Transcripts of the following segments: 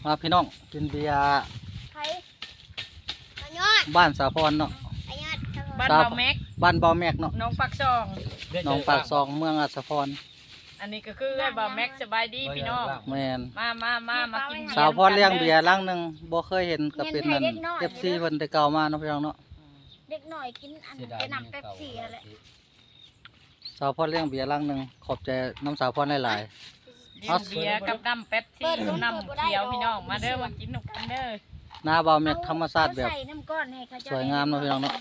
ມາພີ່ນ້ອງ ກິນເບຍ ໃຜ? ປາຍອດ ບ້ານສາພອນເນາະ ປາຍອດ ບ້ານ ສາ ບ່າວແມັກ ບ້ານບ່າວແມັກເນາະ ໜອງປາກຊ່ອງ ໜອງປາກຊ່ອງ ເມືອງລາຊະພອນ. ອັນນີ້ກໍຄືອ້າຍບ່າວແມັກ ສະບາຍດີພີ່ນ້ອງ ແມ່ນ ມາ ມາ ມາ ມາກິນ ສາວພອນລ້ຽງເບຍລັງໜຶ່ງ ບໍ່ເຄີຍເຫັນ ກໍເປັນອັນ ເອັຟຊີເພິ່ນແຕ່ເກົ່າມາເນາະພີ່ນ້ອງເນາະ ເດັກນ້ອຍກິນອັນ ແຕ່ນ້ຳເປັບຊີຫັ້ນແຫຼະ. ສາວພອນລ້ຽງເບຍລັງໜຶ່ງ ຂອບໃຈນຳສາວພອນຫຼາຍໆ ລ້ຽງເບຍກັບນ້ຳເປັບຊີ ເປີດ ກັບນ້ຳຂຽວພີ່ນ້ອງ ມາເດີ ມາກິນນຳກັນເດີ. ໜ້າບ່າວແມັກທຳມະຊາດແບບ ໃສ່ນ້ຳກ້ອນໃຫ້ເຂົາເຈົ້າ ສວຍງາມເນາະພີ່ນ້ອງເນາະ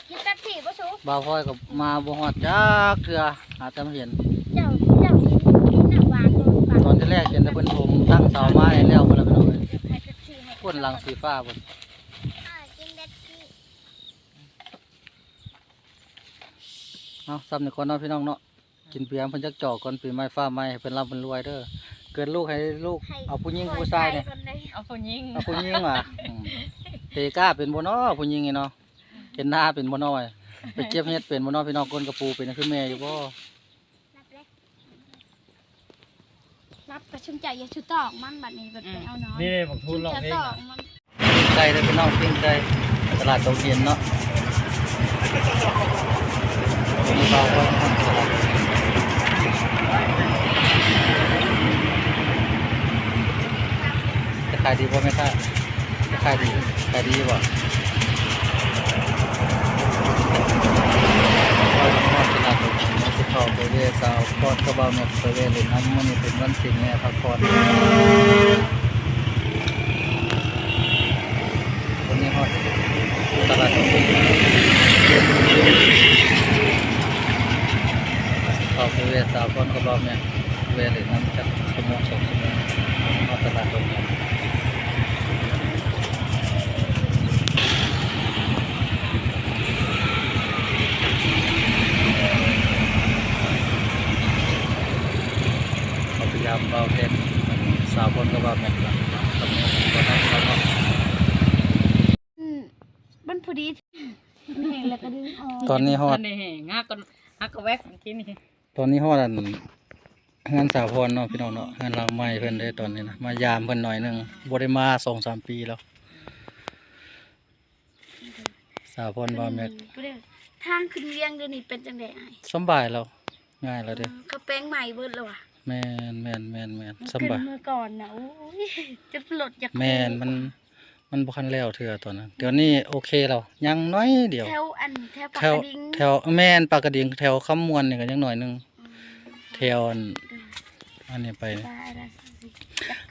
ກິນເປັບຊີບໍ່ສູ? ບ່າວພອຍກໍມາບໍ່ຮອດຈັກເທື່ອ ຫາແຕ່ມາເຫັນ ເຈົ້າ ເຈົ້າກິນ ກິນນ້ຳຫວານບໍ່? ຕອນທີແລກເຫັນແຕ່ເພິ່ນຖົມຕັ້ງເສົາມາໃຫ້ແລ້ວພຸ້ນລະພີ່ນ້ອງເອີຍ ໃຫ້ເປັບຊີໃຫ້ ພຸ້ນຫຼັງສີຟ້າພຸ້ນ ອ່າ ກິນເປັບຊີ. ເອົາ ສ່ຳນີ້ກ່ອນເນາະພີ່ນ້ອງເນາະ ກິນເບຍເພິ່ນຈັກຈອກກ່ອນ ປີໃໝ່ຟ້າໃໝ່ໃຫ້ເພິ່ນລ່ຳເພິ່ນລວຍເດີ ເກີດລູກໃຫ້ລູກ ໃຫ້ ເອົາຜູ້ຍິງຜູ້ຊາຍນີ້ ເອົາຜູ້ຍິງ ເອົາຜູ້ຍິງຫວາ ອືມ ເຕະກ້າເປັນບໍ່ນໍ ຜູ້ຍິງນີ້ເນາະ ເຮັດນາເປັນບໍ່ນໍ ໄປເກັບເຫັດເປັນບໍ່ນໍ ພີ່ນ້ອງ ກົ້ນກະປູເປັນຄືແມ່ຢູ່ບໍ່? ລັບໄປຊຸມເຈົ້າ ຢ່າຊຸຕອກມັນ ບັດນີ້ເພິ່ນໄປເອົານ້ອຍ ນີ້ເດ້ບັກທູນລອກເອງ ຊຸມເຈົ້າຕອກມັນ ປີ້ງໄກ່ເດີພີ່ນ້ອງ ປີ້ງໄກ່ ຕະຫຼາດຕົງເຫັນເນາະ ມີບ່າວພອນ ຈະຂາຍດີບໍ່ແມ່ຄ້າ? ຂາຍດີ ຂາຍດີຢູ່ບໍ່? ຊິເຂົ້າໄປແວ່ສາວພອນກັບບ່າວແມັກ ໄປແວ່ຫຼິ້ນນຳ ມື້ນີ້ເປັນວັນສິນ ແມ່ພັກຜ່ອນ. ຕອນນີ້ຮອດຕະຫຼາດ ເຂົ້າໄປແວ່ສາວພອນກັບບ່າວແມັກ ແວ່ຫຼິ້ນນຳຈັກຊົ່ວໂມງສອງຊົ່ວໂມງ ຮອດຕະຫຼາດດົງ ເຮົາພະຍາຍາມເວົ້າແທນສາວພອນກັບບ່າວແມັກ ອືມ ມັນພໍດີ ແຫ້ງແລ້ວກໍດຶງອອກ ຕອນນີ້ຮອດ ຕອນນີ້ແຫ້ງ ຫາກໍ ຫາກໍແວັກເມື່ອກີ້ນີ້ ຕອນນີ້ຮອດອັນ ເຮືອນສາວພອນເນາະ ພີ່ນ້ອງເນາະ ເຮືອນຫຼັງໃໝ່ເພິ່ນເດ້ຕອນນີ້ນະ ມາຢາມເພິ່ນໜ້ອຍໜຶ່ງ ບໍ່ໄດ້ມາສອງສາມປີແລ້ວ ສາວພອນ ບ່າວແມັກ ທາງຂຶ້ນວຽງດຽວນີ້ເປັນຈັ່ງໃດອ້າຍ? ສຳບາຍແລ້ວ ງ່າຍແລ້ວເດ້ ເອີ ເຂົາແປງໃໝ່ເບິດແລ້ວຫວາ? ແມ່ນໆໆໆ ມັນ ສຳບາຍ ຂຶ້ນເມື່ອກ່ອນນະ ໂອ້ຍ ຈົນລົດຢາກ ແມ່ນ ມັນ ມັນບໍ່ທັນແລ້ວເທື່ອຕອນນັ້ນ ດຽວນີ້ໂອເຄແລ້ວ ຍັງໜ້ອຍດຽວ ແຖວອັນ ແຖວປາກກະດິງ ແຖວ ແມ່ນ ປາກກະດິງ ແຖວຄຳມ່ວນນີ້ກໍຍັງໜ້ອຍໜຶ່ງ ອືມ ແຖວອັນ ອັນນີ້ໄປ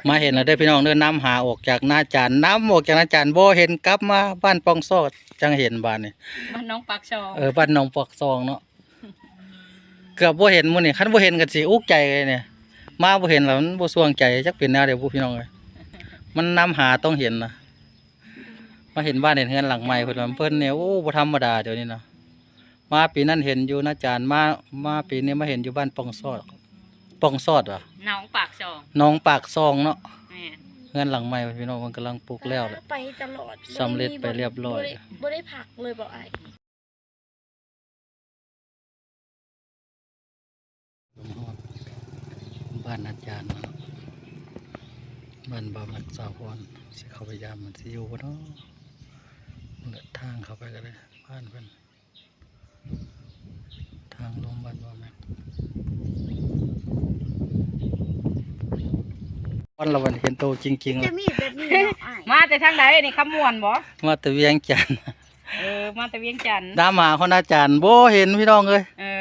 ມາເຫັນແລ້ວເດີພີ່ນ້ອງເດີ ນຳຫາອອກຈາກນາຈານ ນຳອອກຈາກນາຈານ ບໍ່ເຫັນ ກັບມາບ້ານປ່ອງຊອກ ຈັ່ງເຫັນບາດນີ້ ບ້ານໜອງປາກຊ່ອງ ເອີ ບ້ານໜອງປາກຊ່ອງເນາະ. ເກືອບບໍ່ເຫັນມື້ນີ້ ຄັນບໍ່ເຫັນກໍຊິອຸກໃຈເລີຍນີ້ ມາບໍ່ເຫັນແລ້ວມັນບໍ່ຊ່ວງໃຈ ຈັກເປັນແນວໃດບຸພີ່ນ້ອງເອີຍ ມັນນຳຫາຕ້ອງເຫັນນະ ມາເຫັນບ້ານເຫັນເຮືອນຫຼັງໃໝ່ເພິ່ນ ເພິ່ນນີ້ ໂອ້ ບໍ່ທຳມະດາດຽວນີ້ນະ ມາປີນັ້ນເຫັນຢູ່ນາຈານ ມາ ມາປີນີ້ມາເຫັນຢູ່ບ້ານປ່ອງຊອດ ປ່ອງຊອດຫວາ? ໜອງປາກຊ່ອງ ໜອງປາກຊ່ອງເນາະ ແມ່ນ ເຮືອນຫຼັງໃໝ່ພີ່ນ້ອງ ເພິ່ນກຳລັງປຸກແລ້ວແຫຼະ ໄປຕະຫຼອດ ສຳເລັດໄປລຽບຮ້ອຍ ບໍ່ໄດ້ ບໍ່ໄດ້ ບໍ່ໄດ້ພັກເລີຍບໍ່ອ້າຍ? ບ້ານອາຈານເນາະ ບ້ານບ່າວແມັກ ສາວພອນ ຊິເຂົ້າໄປຢາມມັນຊິຢູ່ບໍ່ເນາະ ແລະ ທາງເຂົ້າໄປກໍໄດ້ ບ້ານເພິ່ນ ທາງລົງບ້ານບ່າວແມັກ ວັນລະວັນເຫັນໂຕຈິງໆ ແລ້ວ ຈະມີແບບນີ້ເນາະອ້າຍ ມາແຕ່ທາງໃດນີ້ ຄຳມ່ວນບໍ່? ມາແຕ່ວຽງຈັນ ເອີ ມາແຕ່ວຽງຈັນ ນຳຫາຮອດອາຈານ ບໍ່ເຫັນພີ່ນ້ອງເອີຍ ເອີ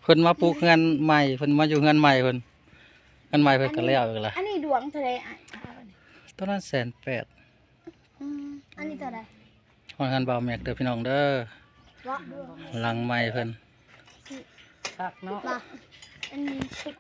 ເພິ່ນມາປຸກເຮືອນໃໝ່ ເພິ່ນມາຢູ່ເຮືອນໃໝ່ເພິ່ນ ເຮືອນໃໝ່ເພິ່ນກໍແລ້ວອີກລະ ອັນນີ້ດວງເທົ່າໃດອ້າຍ? ຕົວນັ້ນແສນແປດ ອືມ ອັນນີ້ເທົ່າໃດ? ຮອດເຮືອນບ່າວແມັກເດີພີ່ນ້ອງເດີ ເບາະ ຫຼັງໃໝ່ເພິ່ນ ຄັກເນາະ ອັນນີ້